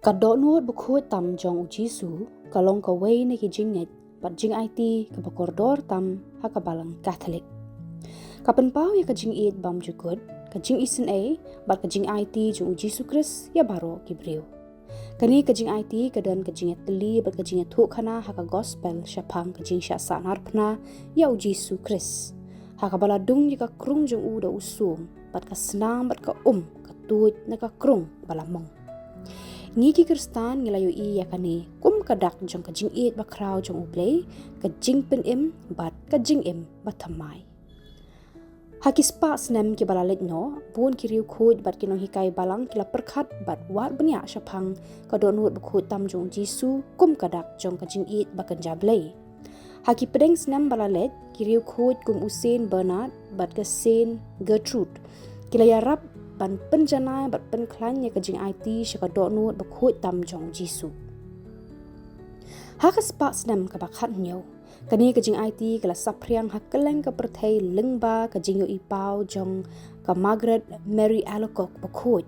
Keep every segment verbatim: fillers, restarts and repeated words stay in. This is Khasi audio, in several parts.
Ka dohnud bakhuid tam jong u Jisu ka long kawei na ki jingngeit bad jingaiti kaba kordor tam ha ka Balang Katholik. Ka pynpaw ïa ka jingïeit bymjukut, ka jingisynei bad ka jingaiti jong u Jisu Khrist ïa baroh ki briew. Kane ka jingaiti ka don ka jingïatylli bad ka jingïathuhkhana ha ka Gospel shaphang ka jingshah sahnarphna ïa u Jisu Khrist, ha kaba la dung ïa ka krung jong u da u sum, bad ka snam bad ka um ka tuid na ka krung ba la mong. Ngi ki Khristan ngi la ïohi ïa kane kum ka dak jong ka jingïeit bakhraw jong U Blei, ka jingpynim bad ka jingim bathymmai. Ha ki spah snem kiba la leit noh, bun ki riewkhuid bad ki nonghikai balang ki la pyrkhat bad wad bniah shaphang ka dohnud bakhuid tam jong u Jisu kum ka dak jong ka jingïeit bakynja Blei. Ha ki pdeng snem ba la leit, ki riewkhuid kum u Saint Bernard bad ka Saint Gertrude ki la ïarap ban pynjanai bad pynkhlaiñ ïa ka jingaiti sha ka dohnud bakhuid tam jong u Jisu. Ha ka spah snem kaba khathynñiew, kane ka jingaiti ka la saphriang ha kylleng ka pyrthei lyngba ka jingïohipaw jong ka Margaret Mary Alacoque bakhuid.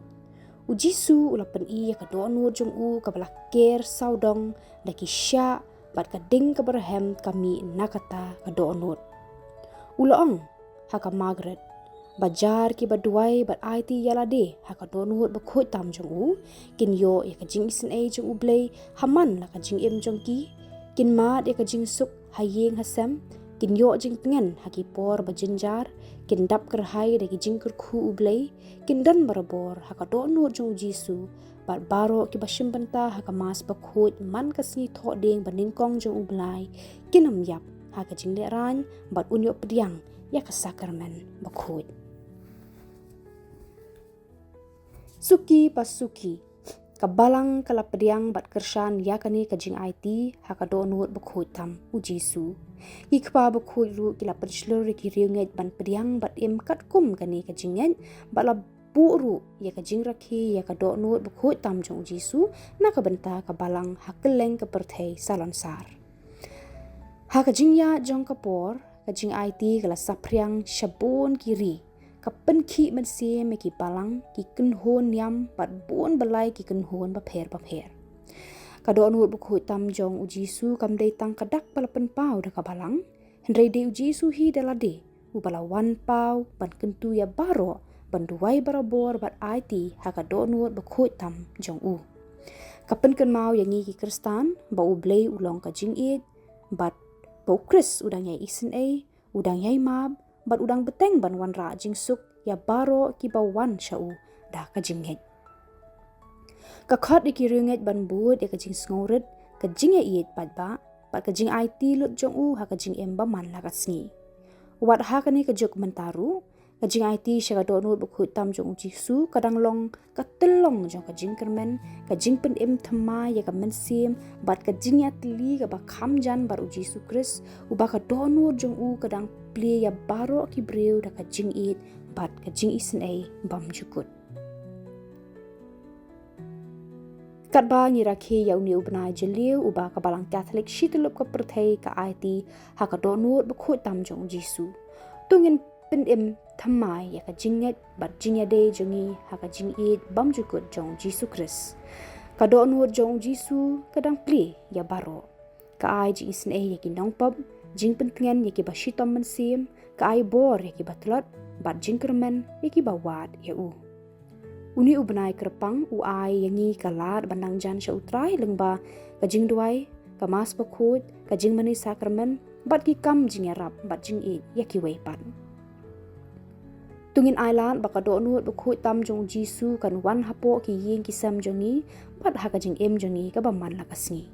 U Jisu u la pyni ïa ka dohnud jong u kaba la ker sawdong da ki shiah bad ka ding kaba rhem ka mih na kata ka dohnud. U la ong ha ka Margaret ba jar kiba duwai bad aiti ïalade ha ka dohnud bakhuid tam jong u kin ïoh ïa ka jingisynei jong U Blei ha man la ka jingim jong ki, kin mad ïa ka jingsuk ha ïing ha sem, kin ïoh jingtngen ha ki por ba jynjar, kin dap kyrhai da ki jingkyrkhu U Blei, kin don barabor ha ka dohnud jong u Jisu, bad baroh kiba shim bynta ha ka Mass bakhuid man ka sngi thohdieng banyngkong jong U Blei kin ym ïap ha ka jinglehrain bad un ïoh pdiang ïa ka Sakramen bakhuid. Suki pa suki, ka balang ka la pdiang bad kyrshan ïa kane ka jingaiti ha ka dohnud bakhuid tam u Jisu. Ki kpa bakhuid ruh ki la pynshlur ïa ki riewngeit ban pdiang bad im katkum kane ka jingngeit, bad la buh ruh ïa ka jingrakhe ïa ka dohnud bakhuid tam jong u Jisu na ka bynta ka balang ha kylleng ka pyrthei salonsar. Ha ka jingïaid jong ka por, ka jingaiti ka la saphriang sha bun ki ri, ka pynkhih mynsiem ïa ki balang, ki kynhun niam bad bun balai ki kynhun bapher bapher. Ka dohnud bakhuid tam jong u Jisu kam dei tang ka dak ba la pynpaw da ka balang, hynrei dei u Jisu hi da lade uba la wan paw ban kyntu ïa baroh ban duwai barabor bad aiti ha ka dohnud bakhuid tam jong u. Ka pynkynmaw ïa ngi ki Khristan ba U Blei u long ka jingïeit, bad ba u Khrist u dang ïai isynei, u dang ïai map, bad u dang bteng ban wanrah jingsuk ïa baroh kiba wan sha u da ka jingngeit. Ka khot ïa ki riewngeit ban bud ïa ka jingsngewrit, ka jingïaieit paidbah bad ka jingaiti lut jong u ha ka jingim ba man la ka sngi. Wat ha kane ka juk mynta ruh, ka jingaiti sha ka dohnud bakhuid tam jong u Jisu ka dang long ka tyllong jong ka jingkyrmen, ka jingpynim thymmai ïa ka mynsiem bad ka jingïatylli kaba kham jan bad u Jisu Khrist, uba ka dohnud jong u ka dang plie ïa baroh ki briew da ka jingïeit bad ka jingisynei bymjukut. Katba ngi rakhe ïa une u bnai Jylliew uba ka Balang Katholik shityllup ka pyrthei ka aiti ha ka dohnud bakhuid tam jong u Jisu, to ngin pynim thymmai ïa ka jingngeit bad jingïadei jong ngi ha ka jingïeit bymjukut jong u Jisu Khrist. Ka dohnud jong u Jisu ka dang plie ïa baroh. Ka ai jingisynei ïa ki nongpop, jingpyntngen ïa kiba shitom mynsiem, ka ai bor ïa kiba tlot, bad jingkyrmen ïa kiba wad ïa u. Une u bnai kyrpang u ai ïa ngi ka lad ban nang jan sha U Trai lyngba ka jingduwai, ka Mass bakhuid, ka jingmane sakramen, bad ki kam jingïarap bad jingïeit ïa kiwei pat. To ngin ailad ba ka dohnud bakhuid tam jong u Jisu kan wan hapoh ki ïing ki sem jong ngi bad ha ka jingim jong ngi kaba man la ka sngi.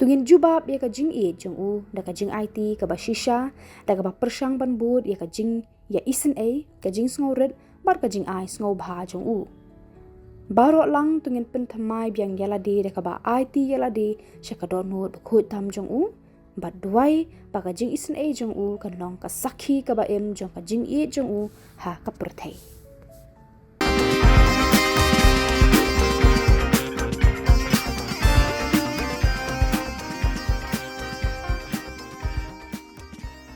To ngin jubab ïa ka jingïeit jong u da ka jingaiti kaba shisha, da kaba pyrshang ban bud ïa ka jingïaisynei, ka jingsngewrit bad ka jingai sngewbha jong u. Baroh lang to ngin pynthymmai biang ïa lade da kaba aiti ïa lade sha ka dohnud bakhuid tam jong u, bad duwai ba ka jingisynei jong u kan long ka sakhi kaba im jong ka jingïeit jong u ha ka pyrthei.